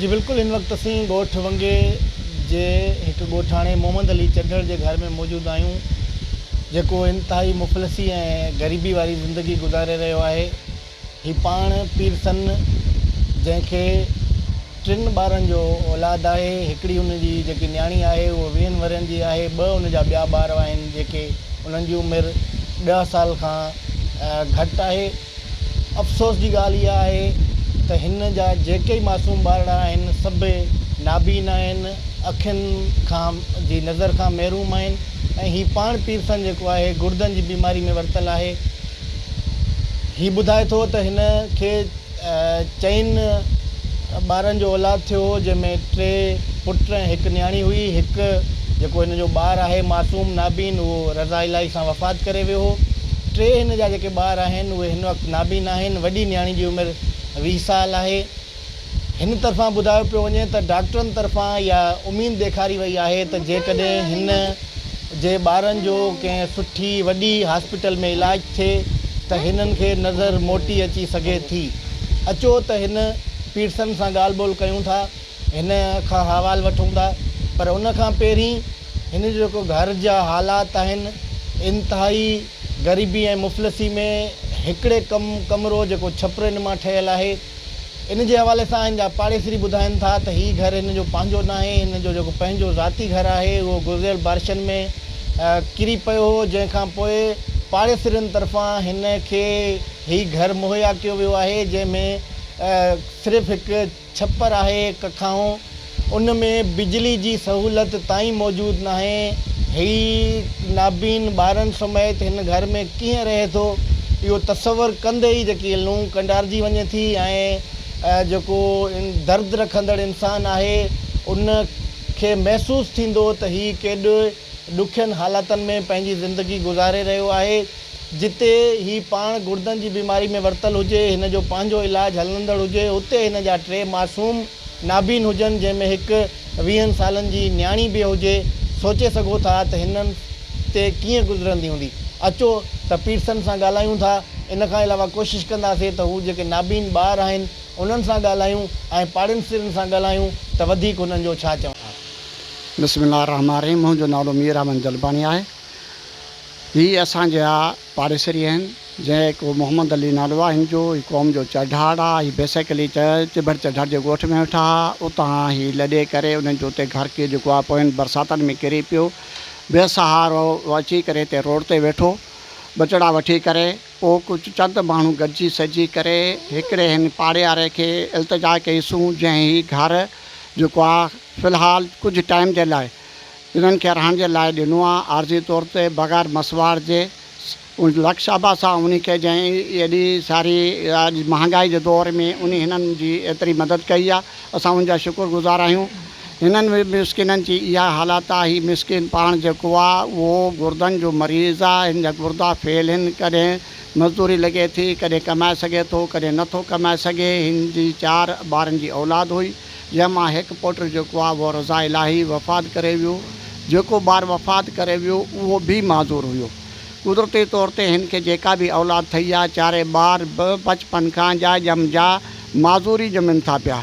جي بلڪل هن وقت اسين ڳوٺ ونگي جي هڪ ڳوٺاڻي محمد علي چڍڙ جي گهر ۾ موجود آهيون جيڪو انتهائي مفلسي ۽ غريبي واري زندگي گذاري رهيو آهي هي پاڻ پيرسن جنهن کي ٽن ٻارن جو اولاد آهي هڪڙي ان جي جيڪي نياڻي آهي اهو ويهن ورهين جي آهي ٻه ان جا ٻيا ٻار آهن جيڪي انهن جي عمر ڏهه سال کان گهٽ آهي افسوس جي ڳالهه اها آهي ته هن جا جيڪي معصوم ٻارڙا آهن سڀ نابين آهن اکين کان جي نظر کان محروم آهن ۽ هي پاڻ پيرسن جيڪو آهي گڙدن جي بيماري ۾ ورتل آهي هي ٻڌائي ٿو ته هن کي چئن ٻارن جو اولاد ٿيو هو، جنهن ۾ ٽي پٽ ۽ هڪ نياڻي هئي. هڪ جيڪو هن جو ٻار آهي معصوم نابين اهو رضا الاهي سان وفات ڪري ويو هو. ٽي هن جا جيڪي ٻار آهن اهي هن وقت نابين آهن. وڏي نياڻي جي عمر 20 سال آهي. هن طرفان ٻڌايو پيو وڃي ته ڊاڪٽرن طرفان اها اميد ڏيکاري وئي آهي ته جيڪڏهن هن جي ٻارن جو ڪنهن سٺي وڏي هاسپيٽل ۾ علاج ٿئي ته هنن کي نظر موٽي اچي سگهي ٿي. اچو ته هن پيرسن سان ڳالهه ٻولهه ڪيون ٿا، هن کان حوال وٺون ٿا پر ان کان پهرين هن جو جيڪو گهر جا حالات آهن انتهائي غريبي ۽ مفلسي ۾ هڪڙي ڪم ڪمرو جيڪو ڇپرين مان ٺهيل آهي. ان جي حوالي سان هن جا پاڙيسري ٻڌائين ٿا ته هي گهر هن جو پنهنجو ناهي، هن جو جيڪو پنهنجو ذاتي گهر آهي اهو گذريل بارشن ۾ ڪري پيو هو، جنهن کان پوء پاڙيسرين طرفان هن کي هي گهر مهيا ڪيو ويو آهي، جنهن ۾ صرف هڪ ڇپر آهي ڪکائون، ان ۾ بجلي جي سهولت تائين موجود ناهي، هي نابين ٻارن سميت هن گهر ۾ ڪيئن رهي ٿو، اهو تصور ڪندي ئي جيڪي لونء ڪنڊارجي وڃي ٿي ۽ جيڪو درد رکندڙ انسان آهي ان کي محسوس ٿيندو ته هي ڪيڏي ڏکين حالاتن ۾ پنهنجي زندگي گذاري رهيو آهي، جتي هي پاڻ گڙدن جي بيماري ۾ ورتل هجي، هن جو پنهنجو علاج هلندڙ هجي، اتي هن جا ٽي معصوم نابين هجن جنهن ۾ هڪ ويهن سالن جي نياڻي به هجي، سوچي سگهو ٿا ته هنن تي ڪيئن گذرندي هوندي. اچو ته پيرسن سان ڳالهايون ٿا، ان کان علاوه ڪوشش ڪنداسين ته هو جيڪي نابين ٻار آهن انهن سان ڳالهايون ۽ پاڙيسرين سان ڳالهايون ته وڌيڪ هنن جو ڇا چوڻ آهي. بسم الله الرحمٰن الرحيم منهنجو نالو مير احمد جلباڻي آهي. هي اسان جا پاڙيسري آهن جنهن هڪ محمد علي نالو آهي هن جو هي قوم جو چڍاڙ آهي هي بيسيڪلي چڀڙ چڍاڙ جي ڳوٺ ۾ ويٺا ها اتان هي لڏي ڪري انهن جو اتي گهر ڪي جيڪو آهي پوين برساتن ۾ ڪري پيو بي سهارو اچي ڪري هتي روڊ تي ويٺو ٻچڙا وٺي ڪري پوء ڪجهه چند ماڻهو گڏجي سڏجي ڪري هڪڙي هن پاڙي واري کي التجا ڪئي سون جنهن هي گهر جيڪو آهي في الحال ڪجهه ٽائيم جي لاء انهن کي رهڻ جي لاء ڏنو آ عارضي طور تي بغير مسواڙ جي. لک شاباس آ انهي کي جنهن ايڏي ساري اڄ مهانگائي جي دور ۾ انهي هنن جي ايتري مدد ڪئي آ اسان ان جا شڪر گذار آهيون. هنن مسڪينن جي اها حالت آ هي مسڪين پاڻ جيڪو آ اهو گردن جو مريض آ هن جا گردا فيل هن ڪڏهن مزدوري لڳي ٿي ڪڏهن ڪمائي سگهي ٿو ڪڏهن نٿو ڪمائي سگهي هن جي چار ٻارن جي اولاد هئي. جنهن مان هڪ پٽ جيڪو آ اهو رضا الاهي وفات ڪري ويو. جيڪو ٻار وفات ڪري ويو اهو به معذور هيو. قدرتي طور تي هن کي جيڪا به اولاد ٿئي آ چارئي ٻار به بچپن کان ڄائي ڄم جا معذور ئي ڄمن ٿا پيا.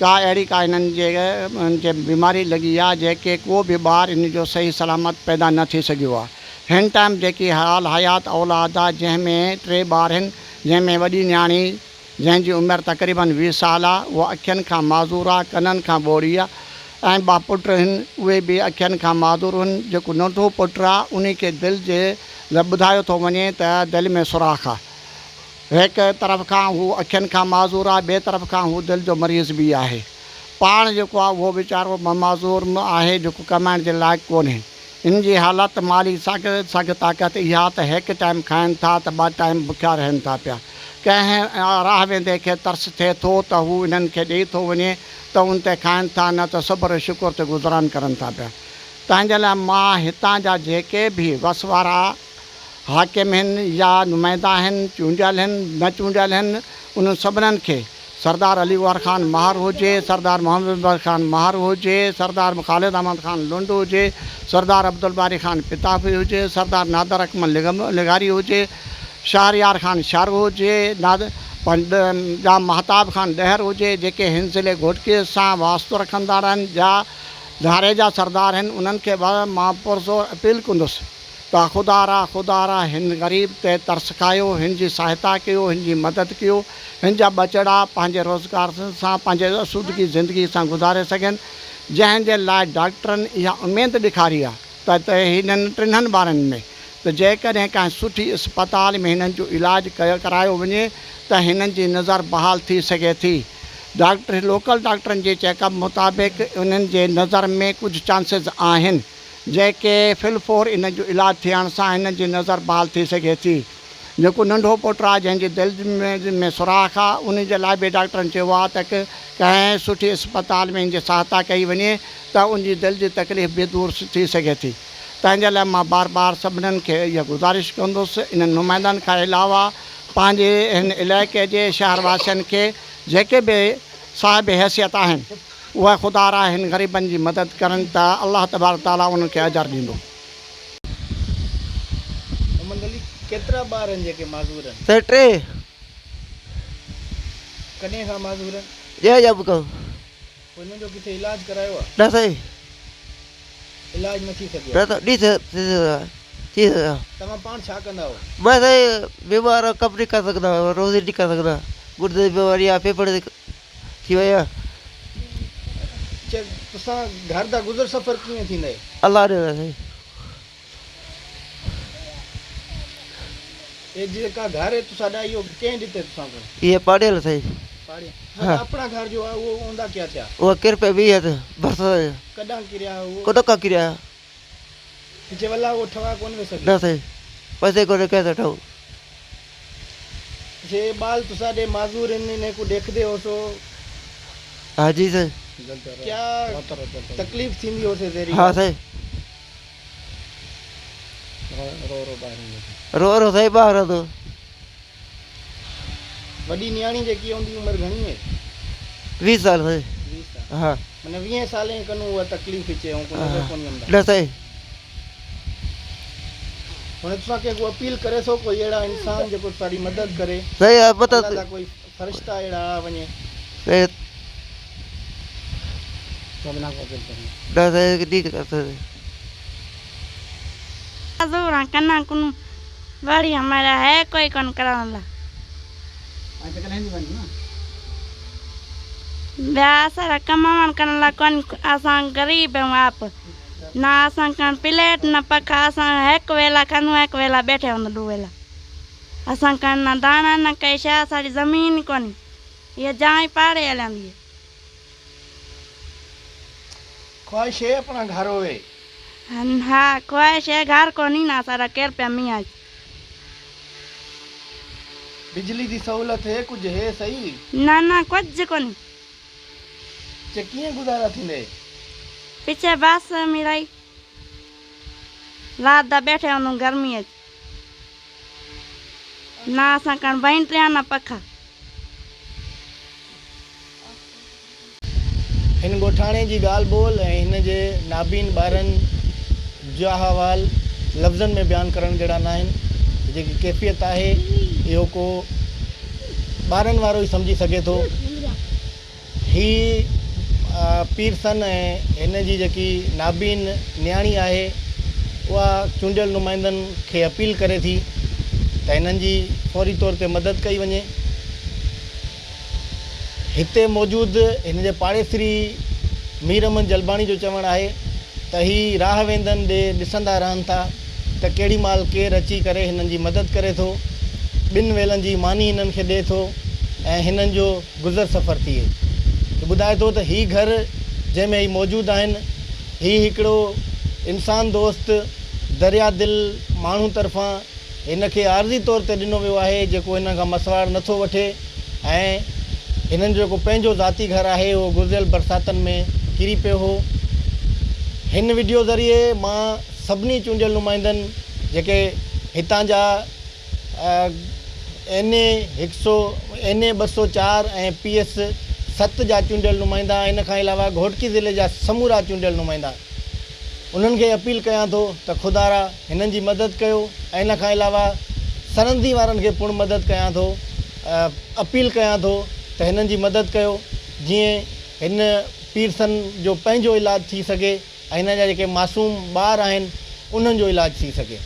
ڪا اهڙي ڪا هنن جي هن کي بيماري لڳي آ جيڪي ڪو به ٻار هن جو صحيح سلامت پيدا نه ٿي سگهيو آ. هن ٽائيم جيڪي حال حيات اولاد آ جنهن ۾ ٽي ٻار هن جنهن ۾ وڏي نياڻي جنهن جي عمر تقريباً 20 سال آ، اهو اکين کان معذور آ، ڪنن کان ٻوڙي آ ۽ ٻه پٽ هن، اهي به اکين کان معذور هن، جيڪو ننڍو پٽ آ، انهي کي دل جي ٻڌايو ٿو وڃي ته دل ۾ سوراخ آ. هڪ طرف کان هو اکين کان معذور آ، ٻئي طرف کان هو دل جو مريض به آهي. پاڻ جيڪو آ، اهو ويچارو معذور آهي، جيڪو ڪمائڻ جي لائق ڪونهي. ان جي حالت مالي سگهه طاقت اها ته هڪ ٽائيم کائن ٿا ته ٻه ٽائيم بکيا رهن ٿا پيا. ڪنهن راهه ويندي کي ترس ٿئي ٿو ته هو انهن کي ڏئي ٿو وڃي ته ان تي کائن ٿا نه ته صبر ۽ شڪر تي گذران ڪرن ٿا پيا. تنهن جي لاء مان هتان جا جيڪي به وس وارا حاڪم هن يا نمائندا هن، چونڊيل هن، نه چونڊيل هن، انهن سڀنن کي سردار علي گوهر خان مهر هجي، سردار محمد اڪبر خان مهر هجي، سردار خالد احمد خان لنڊ هجي، سردار عبدالباري خان پتافي هجي، سردار نادر اڪمل لغاري هجي، شهريار خان شر هجي، ڄام مهتاب خان ڏهر هجي جيڪي هن ضلعي گهوٽڪي سان واسطو رکندڙ آهن يا ڌاريجا سردار آهن انهن کي به مان پرزور اپيل ڪندس ته خدا را خدا را هن غريب تي ترس کايو هن جي سهائتا ڪيو هن جي مدد ڪيو هن جا ٻچڙا پنهنجي روزگار سان پنهنجي آسودگي زندگي سان گذاري سگهن جنهن جي لاء ڊاڪٽرن اها اميد ڏيکاري آهي ته هنن ٽنهن ٻارن ۾ ته جيڪڏهن ڪنهن سٺي اسپتال ۾ هنن جو علاج ڪرايو وڃي ته هنن جي نظر بحال ٿي سگهي ٿي. ڊاڪٽر لوڪل ڊاڪٽرن جي چيڪ اپ مطابق انهن جي نظر ۾ ڪجهه چانسز آهن جيڪي في الفور انهن جو علاج ٿيڻ سان هنن جي نظر بحال ٿي سگهي ٿي. جيڪو ننڍو پٽ آهي جنهن جي دل ۾ سوراخ آهي ان جي لاء به ڊاڪٽرن چيو آهي ته ڪنهن سٺي اسپتال ۾ هن جي سهائتا ڪئي وڃي ته ان جي دل جي تڪليف به دور ٿي سگهي ٿي. تنهن جي لاء مان بار بار سڀنن کي اها گذارش ڪندس انهن نمائندن کان علاوه پنهنجي هن علائقي جي شهر واسين کي جيڪي به صاحب حيثيت آهن اهي خدارا هن غريبن جي مدد ڪرن ته الله تبارڪ تعاليٰ انهن کي اجر ڏيندو. محمد علي، ڪيترا ٻار آهن جيڪي معذور آهن؟ سر ٽي. ڪڏهن کان معذور آهن؟ ڄائي ڄم کان. پوء انهن جو ڪٿي علاج ڪرايو آهي؟ نه سائين. علاج نه ٿي سگهيو نه ته ڏي ٿي سگهيا. توهان پاڻ ڇا ڪندا آهيو؟ مان سائين بيمار آهيان ڪم ني ڪر سگهندا روزي ني ڪر سگهندا گردي جي بيماري آهي ڦيڦڙي جي ٿي وئي آهي. چي تسان گهر دا گذر سفر ڪيئن ٿيندي؟ الله ڏي سائين. اي جيڪا گهر هي تساڏا اهو ڪنهن ڏتي تسان کي؟ اهي پاڙيل سائين. پاڙي تساڏا اپڻا گهر جو آهي اهو اوندا ڪيا ٿيا؟ اهو ڪر پيا مينهن تي برسات جي. ڪڏهن ڪريا اهو؟ ڪڏهن کان ڪريا. پڇي ولا اهو ٺوا ڪونه وي سگهيو؟ نه سائين پئسي ڪونهي ڪنهن سان ٺهون. پڇي اي ٻال تساڏي معذور هن انهي ڪو ڏيکدي هوسو؟ ها جي سائين. ڪيا تڪليف ٿيندي هوسي زيري؟ ها سائين. رو رو سائين ٻاهر آندو. وڏي نياڻي جيڪي هوندي عمر گهڻي هي؟ 20 سال سائين. 20 سال. ها. معنی 20 سالين ڪنو اها تڪليف اچي ۽ ڪو نظر ڪوني ايندا. نه سائين. هن تسان ڪنهن ڪو اپيل ڪري سو ڪوئي اهڙا انسان جيڪو تساڏي مدد ڪري. سائين مدد. الله دا ڪوئي فرشتا اهڙا آ وڃي. سائين. نه سائين ني ڪر سگهدي. معذور کنا کنو وڑی ہمارا ہے کوئی کون کرن والا۔ ٻيا اسان را ڪماوڻ ڪرڻ لا ڪون اسان غريب آهيون آپ نه اسان کڻ پليٽ نه پکا اسان هڪ ويلا کاندون هڪ ويلا ٻيٺي هوندون ڏو ويلا اسان کڻ نه داڻا نه ڪئي شيء اسان جي زمين ڪونهي هيء جاء پاڙي هلندي هي. خواهش هي اپڻا گهر هوئي. ها خواهش هي گهر ڪونهي نه اسان را ڪير پيا مينهن اچ. بجلي the سهولت هي ڪجهه هي سهي. نه نه ڪجهه ڪونهي. چي ڪيئن گذارا ٿيندي. پڇي بس ميرائي رات دا ٻيٺي هوندون گرمي اچ. نه اسان ڪڻ بئين ٽيان نه پکا. هن ڳوٺاڻي جي ڳالهه ٻولهه ۽ هن جي نابين ٻارن جا احوال لفظن ۾ بيان ڪرڻ جهڙا ناهن. جيڪي ڪيفيت آهي اهو ڪو ٻارن وارو ئي سمجهي سگهي ٿو. هي پيرسن ۽ هن جي جيڪي نابين نياڻي آهي اها چونڊيل نمائندن کي اپيل ڪري ٿي ته هنن جي فوري طور تي مدد ڪئي وڃي. هتي موجود هن جي پاڙيسري مير احمد جلباڻي جو چوڻ آهي ته هي راهه ويندن ڏي ڏسندا رهن ٿا ته ڪهڙي مهل ڪير اچي ڪري هنن جي مدد ڪري ٿو، ٻن ويلن جي ماني هنن کي ڏئي ٿو ۽ هنن جو گذر سفر ٿئي. هي ٻڌائي ٿو ته هي گهر جنهن ۾ هي موجود آهن هي هڪڙو انسان دوست دريا دل ماڻهو طرفان هن کي عارضي طور تي ڏنو ويو آهي جيڪو هنن کان مسواڙ نه ٿو وٺي ۽ هنن جو جيڪو پنهنجو ذاتي گهر آهي اهو گذريل برساتن ۾ ڪري پيو هو. هن وڊيو ذريعي مان سڀني چونڊيل نمائندن جيڪي هتان جا اين اي هڪ سو اين اي 204 ۽ پي ايس ست جا چونڊيل نمائندا ۽ ان کان علاوه گهوٽڪي ضلعي جا سمورا چونڊيل نمائندا انهن کي اپيل ڪيان ٿو ته خدارا هنن جي مدد ڪيو ۽ ان کان علاوه سرندي وارن کي پڻ مدد ڪيان ٿو اپيل ڪيان ٿو ته هنن جي مدد ڪيو جيئن هن پيرسن جو پنهنجو علاج ٿي سگهي ۽ هن جا جيڪي معصوم ٻار آهن انهن جو علاج ٿي سگهي.